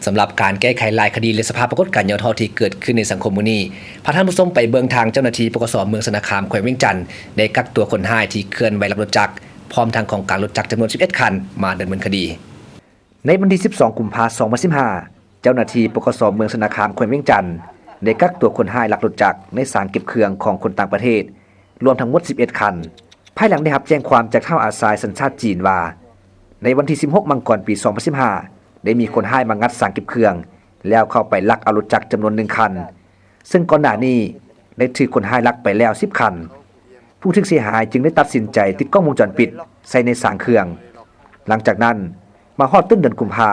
ສຳລັບການແກ້ໄຂຫຼາຍຄະດີ ແລະ ສະພາບປາກົດການຫຍໍ້ທໍ້ທີ່ເກີດຂຶ້ນໃນສັງຄົມມື້ນີ້, ພາທ່ານຜູ້ຊົມໄປເບິ່ງທາງເຈົ້າໜ້າທີ່ ປກສ ເມືອງຊະນະຄາມ ແຂວງວຽງຈັນ ໄດ້ກັກຕົວຄົນຮ້າຍທີ່ເຄື່ອນໄຫວລັກລົດຈັກ ພ້ອມທັງຂອງກາງລົດຈັກຈຳນວນສິບເອັດຄັນ ມາດຳເນີນຄະດີ. ໃນວັນທີສິບສອງ ກຸມພາ ສອງພັນສິບຫ້າ ເຈົ້າໜ້າທີ່ ປກສ ເມືອງຊະນະຄາມ ແຂວງວຽງຈັນ ໄດ້ກັກຕົວຄົນຮ້າຍລັກລົດຈັກໃນສາງເກັບເຄື່ອງຂອງຄົນຕ່າງປະເທດ ລວມທັງໝົດສິບເອັດຄັນ ພາຍຫຼັງໄດ້ຮັບແຈ້ງຄວາມຈາກທ້າວອາຊາຍສັນຊາດຈີນວ່າ ໃນວັນທີສິບຫົກ ມັງກອນ ປີສອງພັນສິບຫ້າ ໄດ້ມີຄົນຮ້າຍມາງັດສາງເກັບເຄື່ອງ ແລ້ວເຂົ້າໄປລັກເອົາລົດຈັກຈຳນວນໜຶ່ງຄັນ ເຊິ່ງກ່ອນໜ້ານີ້ໄດ້ຖືກຄົນຮ້າຍລັກໄປແລ້ວສິບຄັນ. ຜູ້ຖືກເສຍຫາຍຈຶ່ງໄດ້ຕັດສິນໃຈຕິດກ້ອງວົງຈອນປິດໃສ່ໃນສາງເຄື່ອງ. ຫຼັງຈາກນັ້ນມາຮອດຕົ້ນເດືອນກຸມພາ,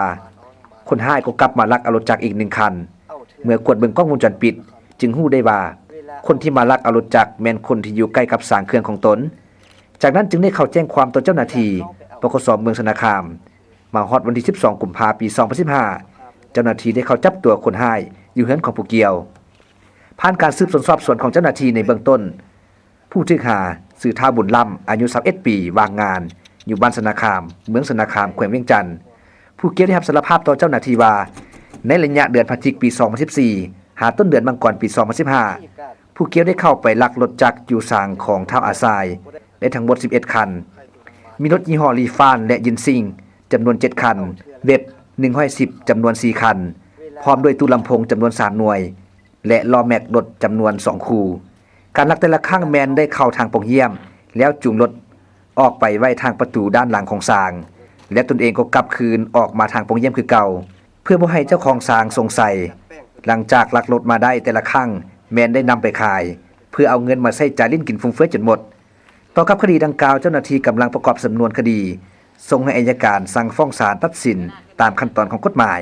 ຄົນຮ້າຍກໍກັບມາລັກເອົາລົດຈັກອີກໜຶ່ງຄັນ. ເມື່ອກວດເບິ່ງກ້ອງວົງຈອນປິດ ຈຶ່ງຮູ້ໄດ້ວ່າຄົນທີ່ມາລັກເອົາລົດຈັກແມ່ນຄົນທີ່ຢູ່ໃກ້ກັບສາງເຄື່ອງຂອງຕົນ. ຈາກນັ້ນຈຶ່ງໄດ້ເຂົ້າແຈ້ງຄວາມຕໍ່ເຈົ້າໜ້າທີ່ ປກສ ເມືອງຊະນະຄາມ. ມາຮອດວັນທີສິບສອງ ກຸມພາ ປີສອງພັນສິບຫ້າ ເຈົ້າໜ້າທີ່ໄດ້ເຂົ້າຈັບຕົວຄົນຮ້າຍຢູ່ເຮືອນຂອງຜູ້ກ່ຽວ. ຜ່ານການສືບສວນສອບສວນຂອງເຈົ້າໜ້າທີ່ໃນເບື້ອງຕົ້ນ, ຜູ້ຖືກຫາຊື່ ທ້າວ ບຸນລ້ຳ ອາຍຸ ຊາວເອັດ ປີ, ວ່າງງານ ຢູ່ບ້ານຊະນະຄາມ, ເມືອງຊະນະຄາມ, ແຂວງວຽງຈັນ. ຜູ້ກ່ຽວໄດ້ຮັບສາລະພາບຕໍ່ເຈົ້າໜ້າທີ່ວ່າ ໃນໄລຍະເດືອນພະຈິກ ປີສອງພັນສິບສີ່ ຫາຕົ້ນເດືອນມັງກອນ ປີສອງພັນສິບຫ້າ ຜູ້ກ່ຽວໄດ້ເຂົ້າໄປລັກລົດຈັກຢູ່ສາງຂອງທ້າວອາຊາຍ ໄດ້ທັງໝົດສິບເອັດຄັນ. ມີລົດຍີ່ຫໍ້ລີຟານ ແລະ ຢິນຊິງ ຈຳນວນເຈັດຄັນ, ເວັບ ໜຶ່ງຮ້ອຍສິບ ຈຳນວນສີ່ຄັນ, ພ້ອມດ້ວຍຕູ້ລຳໂພງຈຳນວນສາມໜ່ວຍ ແລະ ລໍ້ແມັກລົດຈຳນວນສອງຄູ່. ການລັກແຕ່ລະຄັ້ງແມ່ນໄດ້ເຂົ້າທາງປ່ອງຢ້ຽມ ແລ້ວຈູງລົດອອກໄປໄວ້ທາງປະຕູດ້ານຫຼັງຂອງສາງ ແລະ ຕົນເອງກໍກັບຄືນອອກມາທາງປ່ອງຢ້ຽມຄືເກົ່າ ເພື່ອບໍ່ໃຫ້ເຈົ້າຂອງສາງສົງໄສ. ຫຼັງຈາກລັກລົດມາໄດ້ແຕ່ລະຄັ້ງ ແມ່ນໄດ້ນຳໄປຂາຍ ເພື່ອເອົາເງິນມາໃຊ້ຈ່າຍຫຼິ້ນກິນຟຸມເຟືອຍຈົນໝົດ. ຕໍ່ກັບຄະດີດັ່ງກ່າວ, ເຈົ້າໜ້າທີ່ກຳລັງປະກອບສຳນວນຄະດີ ສົ່ງໃຫ້ອັຍການສັ່ງຟ້ອງສານຕັດສິນຕາມຂັ້ນຕອນຂອງກົດໝາຍ.